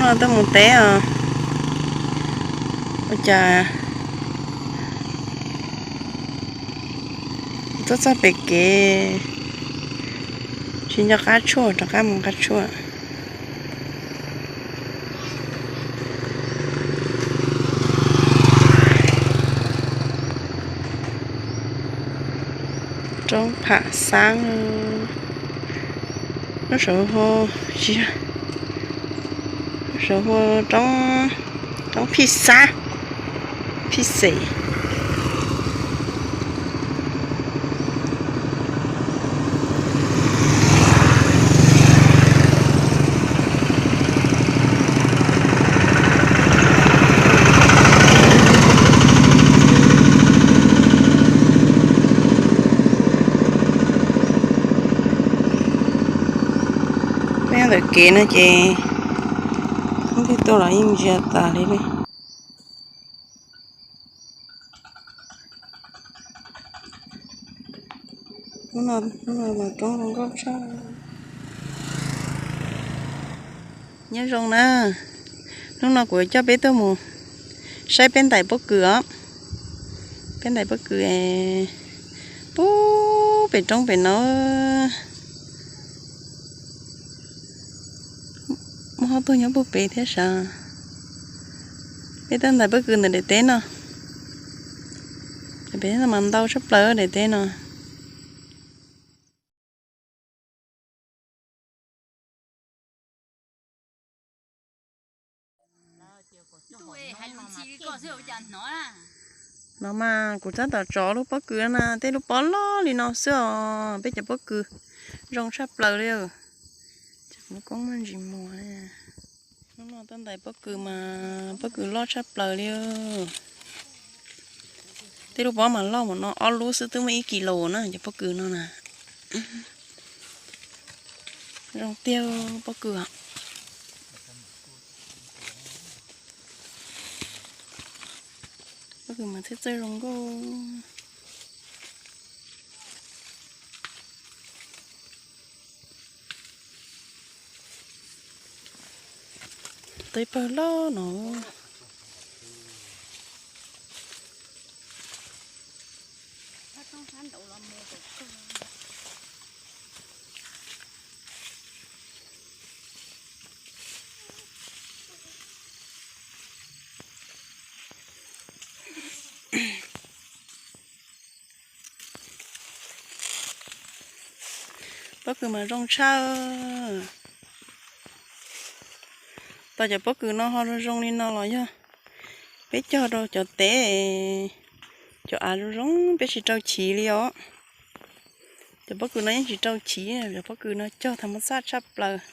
Tuaj mus teb os. Ua cas tuaj txog pem kev tsis nco qab tshuaj, rov qab mus qab tshuaj. Roob Pham Xab, lub saum, lub saum hu roob, roob Phij Xab, Phij Xes. Peb nyob ntawm kev no ces leej twg tuaj los yeej ntsia tas li ne. Hnub no mas roob zoo nkauj tshaj. Nyob zoo na, hnub no kuv coj peb tuaj mus saib peb ntais pob kws os. Peb ntais pob kws puag pem roob pem no. Muaj ob tug nyob puag pem thiab sav. Peb tuaj ntais pob kws ntawm daim teb no. Daim teb no mas ntau tshaj plaws daim teb no. No mas kuv tab tom tso lub pob kws na, tej lub pob loj li no xwb os, peb cov pob kws zoo tshaj plaws li. Lub koob muaj ntsis muag. Hnub no tuaj ntais pob kws mas pob kws loj tshaj plaws li. Tej lub pob mas loj mus no, ob lub xwb twb muaj ib kis laus na, cov pob kws no na. Zoo tiag pob kws. Pob kws mas txhiaj txawj zoo nkauj. Teb pawg loj no. Pob kws mas zoo tshaj. Tau cov pob kws no ho zoo zoo li no los yog peb cog rau cov teb, cov av zoo zoo peb tsis rau chiv li os. Cov pob kws no yeej tsis rau chiv, cov pob kws no cog tham mab xaj tshaj plaws.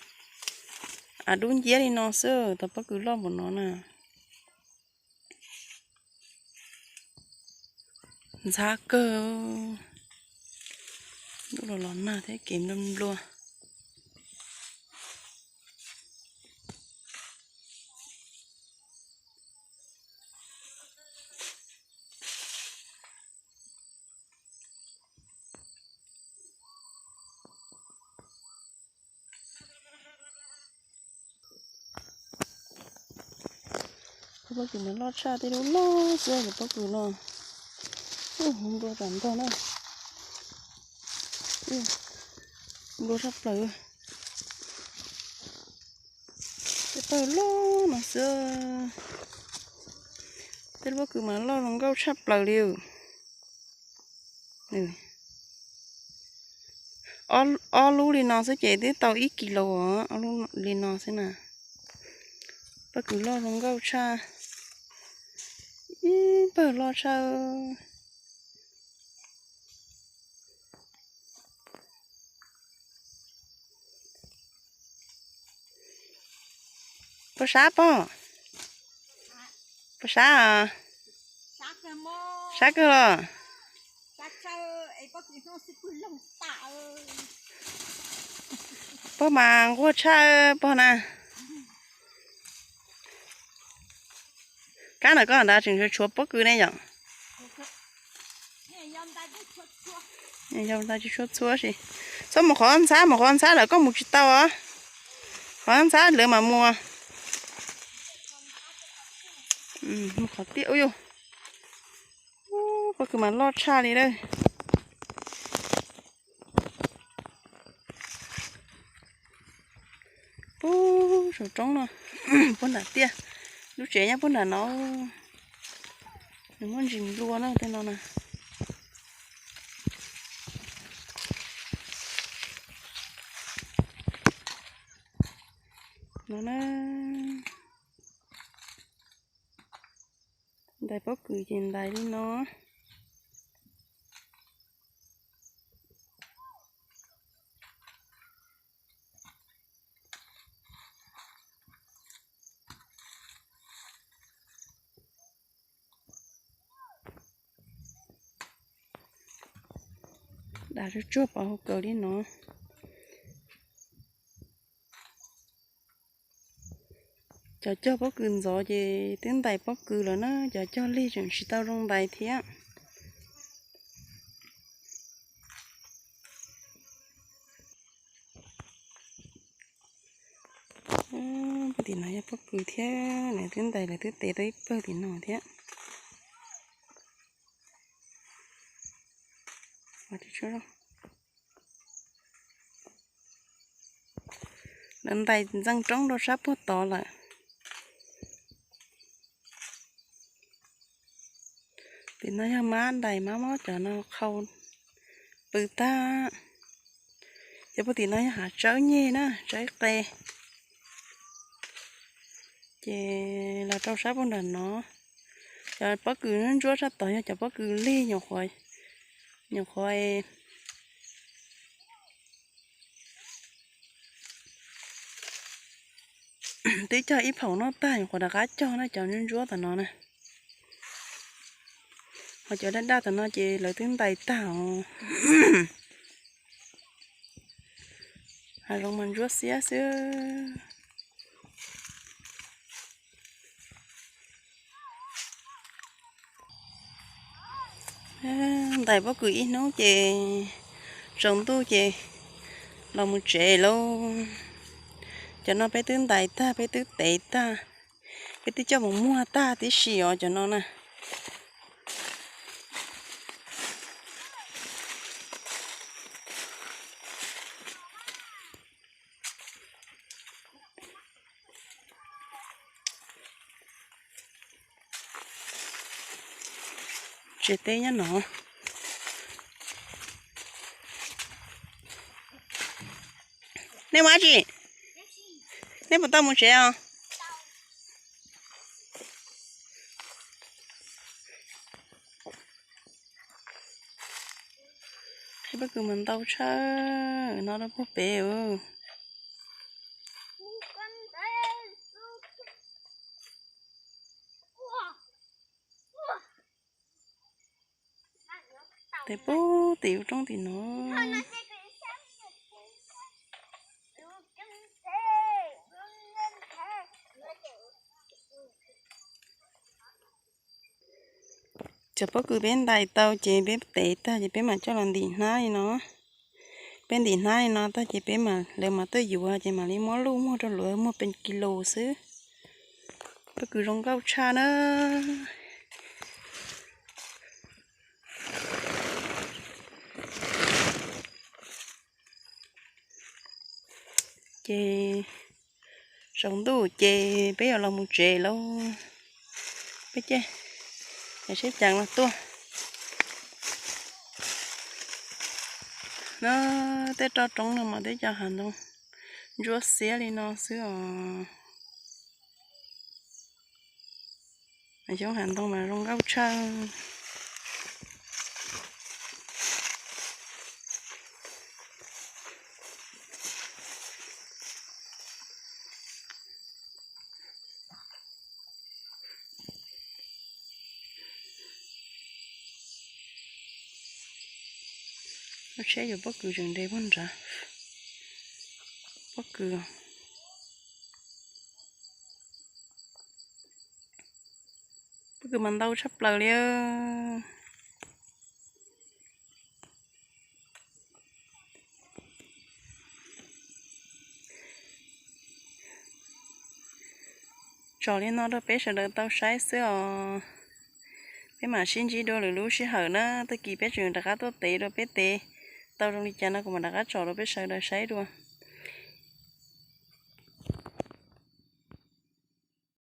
Av dub nciab li no xwb tau pob kws loj npaum no na. Ntxhab kawg. Ntuj los los nag thiab kev nplua nplua. Cov pob kws mas loj tshaj, tej lub loj xwb cov pob kws no. Nplua tas ntog na. Nplua tshaj plaws. Tej pawg loj no xwb. Tej pob kws mas loj zoo nkauj tshaj plaws li. Ob lub li no xwb ces twb tau ib kis laus os, ob lub li no xwb na. Pob kws loj zoo nkauj tshaj. Ib pawg loj tshaj. Puas sab pob? Puas sab? Sab kawg los? Pob mas nquag tshaj pob na. Kab ntawm koj ntawd tseem tshuav pob kws ne yom? Yog ntais tsis tshuav txhua si. Txhob mus qhov ntxhab, mus qhov ntxhab lawm koj mus tsis tau os. Qhov ntxhab lawv mas mus. Mus qhov tiaj, ub yuj, pob kws mas loj tshaj li lawm. Puag saum roob no, puag nram tiaj, lub tsev nyob puag nram no. Nws muaj ntsis nplua na tej no na. No na, ntais pob kws ces ntais li no. Dam tsuag tsuag pov hauv kawg li no. Cov cog pob kws ntxov ces twb ntais pob kws lawm na, cov cog lig tseem tsis tau zoo ntais thiab. Tim no yog pob kws thiab, lawv twb ntais, lawv twb tev tau ib pawg tim no thiab. Lawv ntais ntxeev roob rau sab puag tod lawm. Tim no yog mab ntais, mab mob cov no qhau pw tag. Ces puag tim no yog hav tsawb nyeg na, tsawb qe. Ces los rau sab puag nram no, cov pob kws ntsuab sab tod yog cov pob kws lig, nyuam qhuav twb cog ib phaum noj tag, nyuam qhuav rov qab cog na, cov ntsuab ntsuab tom no na. Ho cov daj daj tom no ces lawv twb ntais tag os. Hav zoov mas ntsuab xiab xwb. Ntais pob kws ib hnub ces tsaus ntuj ces los mus tsev lauj. Cov no peb twb ntais tag, peb twb tev tag, peb twb coj mus muag tag tib si os cov no na. Tsev teb nyob no. Nej mus dab tsi? Nej puas tau mus tsev os? Pob kws mas ntau tshaj no rau puag pem. Tes puag tim ub roob tim no. Cov pob kws peb ntais tau ces peb tev tag ces peb mam coj los ntim hnab li no. Peb ntim hnab li no tag ces peb mam, lawv mam tuaj yuav ces mam li muab luj muag rau luag muag pes kis lus xwb. Pob kws zoo nkauj tshaj na. Ces tsaus ntuj ces peb yuav los mus tsev lauj. Peb ces, ces seb cas los tuaj. No tej roj roob no mas tej cov hav ntoo ntsuab xiab li no xwb os. Xyoob hav ntoo mas zoo nkauj tshaj. Lub tsheb yuav pob kws tseem nres puag nrad. Pob kws, pob kws mas ntau tshaj plaws li. Tso li no rau peb sawv daws tau saib xwb os. Peb mam sib ntsib dua lwm lub sij hawm na, tag kis peb tseem rov qab tuaj tev dua, peb tev tau zoo li cas no kuv mam rov qab tso rau peb sawv daws saib dua.